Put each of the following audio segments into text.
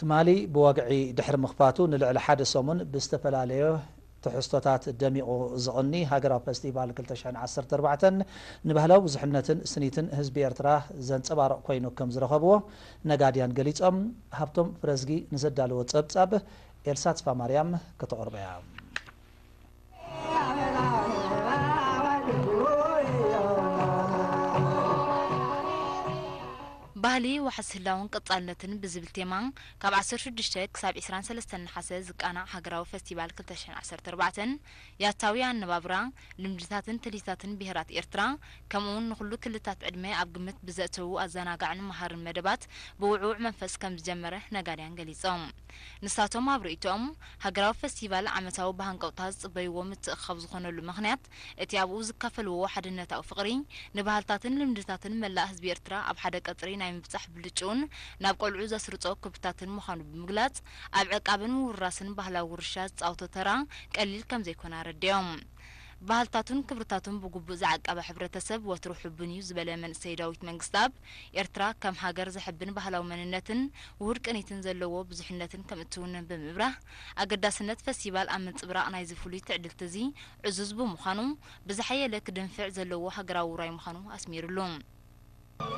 ትማሊ ብወግዒ ድሕሪ ምኽፋቱ ንልዕሊ ሓደ ሰሙን ብዝተፈላለየ ትሕዝቶታት ደሚቑ ዝቕኒ ሃገራዊ ፈስቲቫል ክልተ ሽሕን ዓሰርተ ኣርባዕተን ንባህላዊ ብዙሕነትን ስኒትን ህዝቢ ኤርትራ ዘንጸባርቕ ኮይኑ ከም ዝረኸብዎ ነጋድያን ገሊጾም። ሃብቶም ፍረዝጊ ንዘዳለዎ ጸብጻብ ኤልሳ ተስፋማርያም ከተቕርቦ እያ። ባህሊ ዋሕስ ህላውን ቀጻልነትን ብዝብል ቴማ ካብ ዓሰርተ ሽዱሽተ ክሳብ ዕስራን ሰለስተን ነሓሰ ዝቃናዕ ሃገራዊ ፈስቲቫል ክልተ ሽሕን ዓሰርተ ኣርባዕተን ያታዊ ኣነባብራ፣ ልምድታትን ትልሂታትን ብሄራት ኤርትራ፣ ከምኡውን ንኹሉ ክልታት ዕድመ ኣብ ግምት ብዘእተዉ ኣዘናጋዕን መሃርን መደባት ብውዕውዕ መንፈስ ከም ዝጀመረ ነጋድያን ገሊጾም። ንሳቶም ኣብ ርእይቶኦም፣ ሃገራዊ ፈስቲቫል ዓመታዊ ብሃንቀውታ ዝጽበይዎ ምትእኽኻብ ዝኾነሉ ምኽንያት፣ እቲ ኣብኡ ዝካፈልዎ ሓድነታዊ ፍቕሪ፣ ንባህልታትን ልምድታትን መላእ ህዝቢ ኤርትራ ኣብ ሓደ ቀጽሪ ናይ ምብጻሕ ብልጭኡን ናብ ቆልዑ ዘስርጾ ክብርታትን ምዃኑ ብምግላጽ፣ ኣብ ዕቃብን ምውርራስን ባህላዊ ውርሻ ዝጻወቶ ተራ ቀሊል ከም ዘይኮነ ኣረዲኦም። ባህልታቱን ክብርታቱን ብግቡእ ዝዓቀበ ሕብረተሰብ ወትሩ ሕቡን እዩ ዝበለ መንእሰይ ዳዊት መንግስተኣብ፣ ኤርትራ ከም ሃገር ዘሕብን ባህላዊ መንነትን ውሁድ ቅኒትን ዘለዎ ብዙሕነትን ከም እትውንን ብምብራህ፣ ኣገዳስነት ፈስቲቫል ኣብ ምንጽብራቕ ናይዚ ፍሉይ ትዕድልቲ እዚ ዕዙዝ ብምዃኑ፣ ብዝሓየለ ክድንፍዕ ዘለዎ ሃገራዊ ውራይ ምዃኑ ኣስሚሩሉ።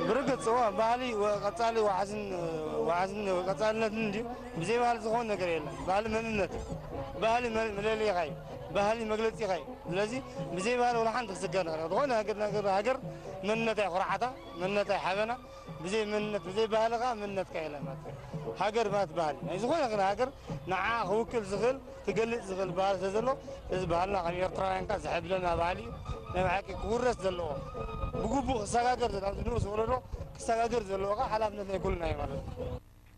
ብርግጽ፣ እወ፣ ባህሊ ወ-፣ ቀጻሊ ዋሕስን፣ ዋሕስን ቀጻልነትን እንድዩ። ብዘይ ባህሊ ዝኾን ነገር የለን። ባህሊ መንነት፣ ባህሊ መ-፣ መለለይኻ እዩ። ባህሊ መግለጺኻ እዩ። ስለዚ ብዘይ ባህሊ ወላ ሓንቲ ክስገር ነገር፣ ዝኾነ ሃገር፣ ነገር፣ ሃገር መንነታ እዩ ኩርዓታ፣ መንነታ እዩ ሓበና። ብዘይ መንነት፣ ብዘይ ባህሊ ኸኣ መንነትካ የለን ማለት እዩ። ሃገር ማለት ባህሊ፣ ናይ ዝኾነ ይኹን ሃገር ንዓ ክውክል ዝኽእል፣ ክገልጽ ዝኽእል ባህሊ ስለ ዘሎ፣ እዚ ባህልና ከም ኤርትራውያን ከኣ ዘሕብለና ባህሊ እዩ። ናይ ብሓቂ ክውረስ ዘለዎ፣ ብግቡእ ክሰጋገር ዘሎ፣ ኣብዚ ንኡስ ወለዶ ክሰጋገር ዘለዎ ከኣ ሓላፍነት ናይ ኩልና እዩ ማለት እዩ።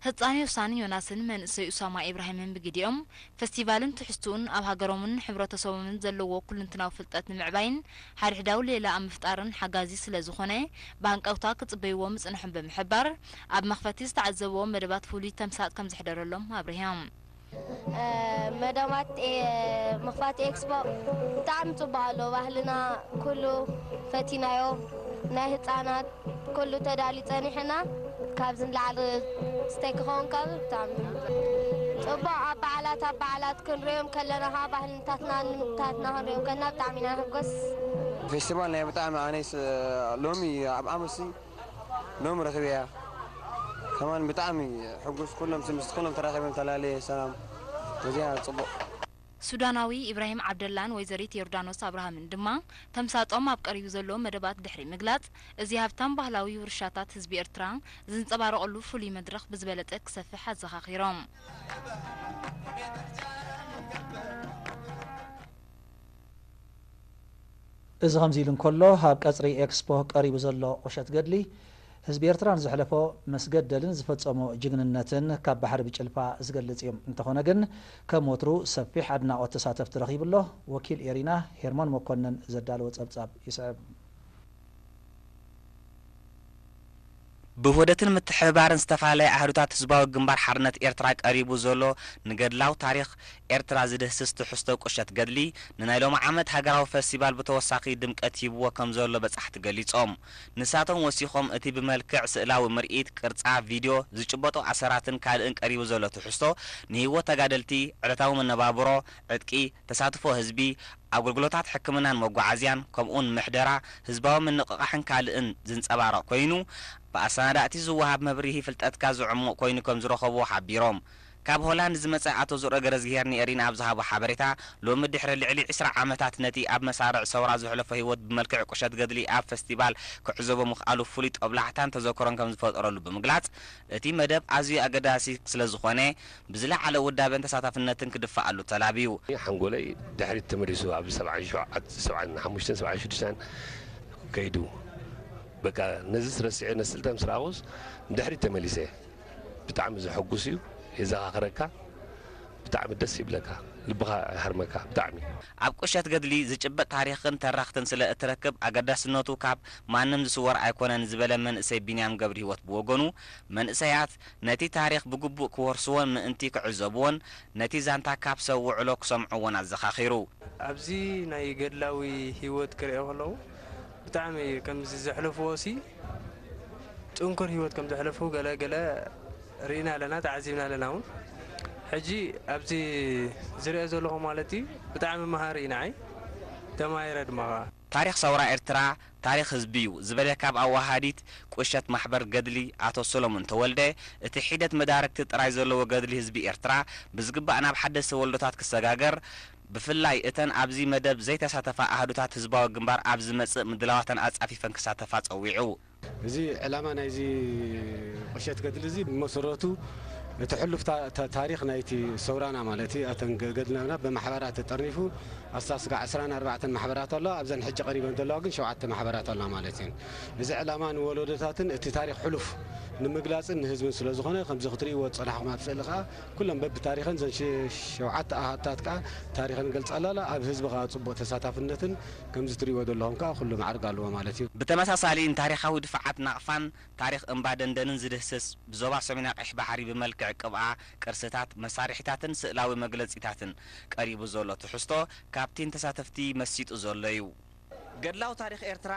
ህጻን ዮሳን ዮናስን መንእሰይ ኡሳማ ኢብራሂምን ብግዲኦም፣ ፈስቲቫልን ትሕዝትኡን ኣብ ሃገሮምን ሕብረተሰቦምን ዘለዎ ኩልንትናዊ ፍልጠት ንምዕባይን ሓድሕዳዊ ሌላ ኣብ ምፍጣርን ሓጋዚ ስለ ዝኾነ፣ ብሃንቀውታ ክጽበይዎ ምጽንሖም ብምሕባር፣ ኣብ መኽፈቲ ዝተዓዘብዎ መደባት ፍሉይ ተምሳጥ ከም ዘሕደረሎም ኣብሪሆም። እ፣ መደባት፣ እ፣ ምኽፋት ኤክስፖ ብጣዕሚ ጽቡቕ ኣሎ። ባህልና ኩሉ ፈቲናዮ። ናይ ህጻናት ኩሉ ተዳልዩ ጸኒሕና። ካብዚ ንላዕሊ ስቴክ ክኸውን ካብ ብጣዕሚ ጽቡቕ። ኣብ በዓላት፣ ኣብ በዓላት ክንሪኦም ከለና ኸዓ ባህልታትና፣ ልምድታትና ክንሪኦም ከለና ብጣዕሚ ኢና ንሕጎስ። ፌስቲቫል ናይ ብጣዕሚ ኣነስ ሎሚ ኣብ ዓመትሲ ሎም ረኺበያ። ከማን ብጣዕሚ ሕጉስ፣ ኩሎም ምስ ኩሎም ተራኺቦም ተላለየ ሰላም። እዚኣ ጽቡቕ። ሱዳናዊ ኢብራሂም ዓብደላን ወይዘሪት ዮርዳኖስ ኣብርሃምን ድማ፣ ተምሳጦም ኣብ ቀሪቡ ዘሎ መደባት ድሕሪ ምግላጽ፣ እዚ ሃብታም ባህላዊ ውርሻታት ህዝቢ ኤርትራ ዝንጸባረቐሉ ፍሉይ መድረኽ ብዝበለጸ ክሰፍሕ ኣዘኻኺሮም። እዚ ከምዚ ኢሉ እንከሎ፣ ኣብ ቀጽሪ ኤክስፖ ቀሪቡ ዘሎ ቁሸት ገድሊ፣ ህዝቢ ኤርትራ ንዘሕለፎ መስገደልን ዝፈጸሞ ጅግንነትን ካብ ባሕሪ ብጭልፋ ዝገልጽ እዩ። እንተኾነ ግን፣ ከም ወትሩ ሰፊሕ ኣድናቖት ተሳተፍቲ ረኺቡ ኣሎ። ወኪል ኤሪና ሄርሞን መኮነን ዘዳለዎ ጸብጻብ ይስዕብ። ብውህደትን ምትሕብባርን ዝተፈላለያ ኣህዱታት ህዝባዊ ግንባር ሓርነት ኤርትራ ቀሪቡ ዘሎ ንገድላዊ ታሪኽ ኤርትራ ዝድህስስ ትሕዝቶ ቁሸት ገድሊ፣ ንናይ ሎሚ ዓመት ሃገራዊ ፈስቲቫል ብተወሳኺ ድምቀት ሂብዎ ከም ዘሎ በጻሕቲ ገሊጾም። ንሳቶም ወሲኾም፣ እቲ ብመልክዕ ስእላዊ ምርኢት፣ ቅርጻ፣ ቪድዮ፣ ዝጭበጡ ኣሰራትን ካልእን ቀሪቡ ዘሎ ትሕዝቶ፣ ንህይወት ተጋደልቲ፣ ዕለታዊ መነባብሮ፣ ዕጥቂ፣ ተሳትፎ ህዝቢ፣ ኣገልግሎታት ሕክምናን መጓዓዝያን፣ ከምኡውን ምሕደራ፣ ህዝባዊ ምንቕቓሕን ካልእን ዝንጸባረቕ ኮይኑ፣ ብኣሰናዳእቲ ዝወሃብ መብርሂ ፍልጠትካ ዝዕሙቕ ኮይኑ ከም ዝረኸብዎ ሓቢሮም። ካብ ሆላንድ ዝመጸ ኣቶ ዘርኦ ገረዝግሄር ንኤሪና ኣብ ዝሃቦ ሓበሬታ፣ ሎሚ ድሕሪ ልዕሊ ዕስራ ዓመታት ነቲ ኣብ መሳርዕ ሰውራ ዘሕለፎ ህይወት ብመልክዕ ቁሸት ገድሊ ኣብ ፈስቲቫል ክዕዘቦ ምኽኣሉ ፍሉይ ጦብላሕታን ተዘክሮን ከም ዝፈጠረሉ ብምግላጽ፣ እቲ መደብ ኣዝዩ ኣገዳሲ ስለ ዝኾነ፣ ብዝለዓለ ውዳበን ተሳታፍነትን ክድፈኣሉ ተላብዩ። ሓንጎለይ ድሕሪት ተመሊሱ፣ ኣብ ሰብዓን ሸውዓተን፣ ሰብዓን ሓሙሽተን፣ ሰብዓን ሽዱሽተን ከይዱ። በቃ፣ ነዚ ረሲዐ፣ ነዚ ስልጣን ምስ ረኣኹስ ንድሕሪት ተመሊሰ። ብጣዕሚ ዘሐጉስ እዩ፣ የዘኻኽረካ፣ ብጣዕሚ ደስ ይብለካ፣ ልብኻ ይሃርመካ ብጣዕሚ። ኣብ ቁሸት ገድሊ ዝጭበጥ ታሪኽን ተረኽትን ስለ እትረክብ፣ ኣገዳስነቱ ካብ ማንም ዝስወር ኣይኮነን ዝበለ መንእሰይ ቢንያም ገብረህይወት ብወገኑ፣ መንእሰያት ነቲ ታሪኽ ብግቡእ ክወርስዎን ምእንቲ ክዕዘብዎን፣ ነቲ ዛንታ ካብ ሰብ ውዕሎ ክሰምዕዎን ኣዘኻኺሩ። ኣብዚ ናይ ገድላዊ ህይወት ክርእዮ ከለኹ፣ ብጣዕሚ ከምዚ ዘሕለፍዎ ሲ፣ ጽንኩር ህይወት ከም ዘሕለፉ ገለ ገለ ርኢና ኣለና፣ ተዓዚብና ኣለና እውን። ሕጂ ኣብዚ ዝሪኦ ዘለኹ ማለት እዩ፣ ብጣዕሚ መሃሪ እዩ ንዓይ፣ ተማሂረ ድማ ኸዓ። ታሪኽ ሰውራ ኤርትራ ታሪኽ ህዝቢ እዩ ዝበለ ካብ ኣወሃዲት ቁሸት ማሕበር ገድሊ ኣቶ ሰሎሙን ተወልደ፣ እቲ ሒደት መዳርግቲ ጥራይ ዘለዎ ገድሊ ህዝቢ ኤርትራ ብዝግባእ ናብ ሓደስቲ ወለዶታት ክሰጋገር፣ ብፍላይ እተን ኣብዚ መደብ ዘይተሳተፋ ኣሃዱታት ህዝባዊ ግንባር ኣብ ዝመጽእ ምድላዋተን ኣጻፊፈን ክሳተፋ ጸዊዑ። እዚ ዕላማ ናይዚ ቁሸት ገድሊ እዚ ብመሰረቱ እቲ ሕሉፍ ታ- ታ- ታሪኽ ናይቲ ሰውራና ማለት እዩ። እተን ገ- ገድልናና ብማሕበራት ተጠርኒፉ ኣስታት ስጋዕ ዕስራን ኣርባዕተን ማሕበራት ኣለዋ። ኣብዘን ሕጂ ቀሪበን ዘለዋ ግን ሸውዓተ ማሕበራት ኣለዋ ማለት እዩ። እዚ ዕላማ ንወለዶታትን እቲ ታሪኽ ሕሉፍ ንምግላጽን ንህዝብን ስለ ዝኾነ ከምዚ ክትርእይዎ ዝጸናሕኩም ኣብ ስእሊ ከኣ ኩለን በብታሪኸን ዘን ሸ- ሸውዓተ ኣሃታት ከኣ ታሪኸን ገልጻ ኣላ። ኣብ ህዝቢ ከኣ ጽቡቕ ተሳታፍነትን ከምዚ ትርእይዎ ዘለኹም ከኣ ኩሉ ማዕርግ ኣለዎ ማለት እዩ። ብተመሳሳሊ ንታሪኻዊ ድፋዓት ናቕፋን ታሪኽ እምባ ደንደንን ዝድህስስ ብዞባ ሰሜናዊ ቀይሕ ባሕሪ ብመልክዕ ቅብኣ ቅርስታት፣ መሳርሒታትን ስእላዊ መግለጺታትን ቀሪቡ ዘሎ ትሕዝቶ ካብቲ ንተሳተፍቲ መሲጡ ዘሎ እዩ። ገድላዊ ታሪኽ ኤርትራ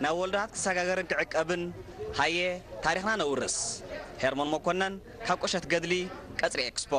ናብ ወለዶታት ክሰጋገርን ክዕቀብን ሃየ ታሪኽና ነውርስ። ሄርሞን መኮነን ካብ ቁሸት ገድሊ ቀጽሪ ኤክስፖ።